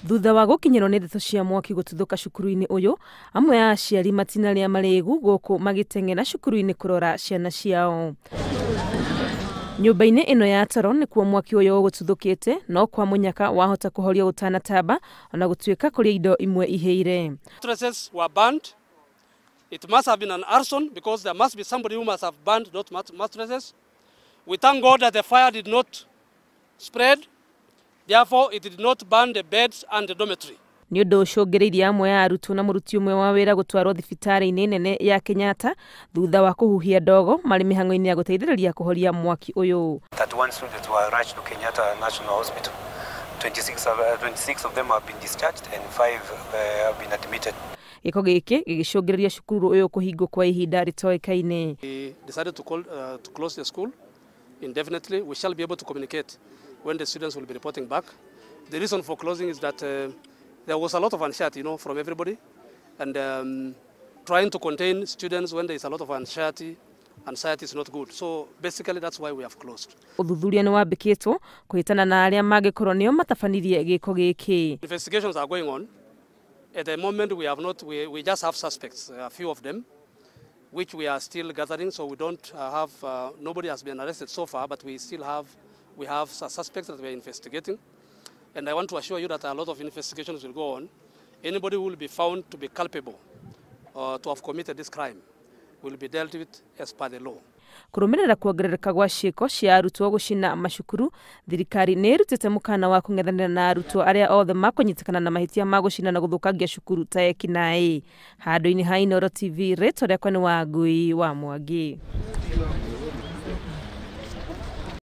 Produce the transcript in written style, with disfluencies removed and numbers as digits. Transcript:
Thutha wa gũkinyĩrwo nĩ ndeto cia mwaki gũtuthũka cukuru-inĩ ũyũ, amwe a aciari matinarĩa marĩgu gũkũ magĩteng'era cukuru-inĩ kũrora ciana ciao. Nyũmba-inĩ ĩno ya toro nĩkuo mwaki ũyũ ũgũtuthũkĩte, no kwa mũnyaka wahota kũhorio ũtanatamba ona gũtuĩka kũrĩ indo imwe ihĩire. Mattresses were burned. It must have been an arson because there must be somebody who must have burned those mattresses. We thank God that the fire did not spread. Therefore, it did not burn the beds and the dormitory. Nĩ ũndũ ũcũngĩrĩirie amwe a arutwo na mũruti ũmwe wa wĩra gũtwarwo thibitarĩ-inĩ nene ya Kenyatta thutha wa kũhuhia ndogo marĩ mĩhang'o-inĩ ya gũteithĩrĩria kũhoria mwaki ũyũ. 31 students were rushed to Kenyatta National Hospital. 26 of them have been discharged and 5 have been admitted. Gĩko gĩkĩ gĩgĩcũngĩrĩria cukuru ũyũ kũhingwo kwa ihinda rĩtoĩkaine. We decided to close the school indefinitely. We shall be able to communicate when the students will be reporting back. The reason for closing is that there was a lot of anxiety, from everybody, and trying to contain students when there is a lot of anxiety is not good. So basically that's why we have closed. Ũthuthuria nĩ wambĩkĩtwo kũhĩtana na arĩa mangĩkorwo nĩo matabanirie gĩko gĩkĩ. Investigations are going on. At the moment we have not, we just have suspects, a few of them, which we are still gathering, so we don't have, nobody has been arrested so far, but we still have, we have suspects that we are investigating. And I want to assure you that a lot of investigations will go on. Anybody who will be found to be culpable or to have committed this crime will be dealt with as per the law. Kũrũmĩrĩra kuongerereka gwa ciĩko cia arutwo gũcina macukuru, thirikari nĩ ĩrutĩte mũkana wa kũng'ethanĩra na arutwo arĩa othe makũnyitĩkana na mahĩtia ma gũcina na gũthũkangia cukuru ta ekinaĩ. Handũ-inĩ ha Inooro TV, rĩtwa rĩakwa nĩ Wangui wa Mwangi.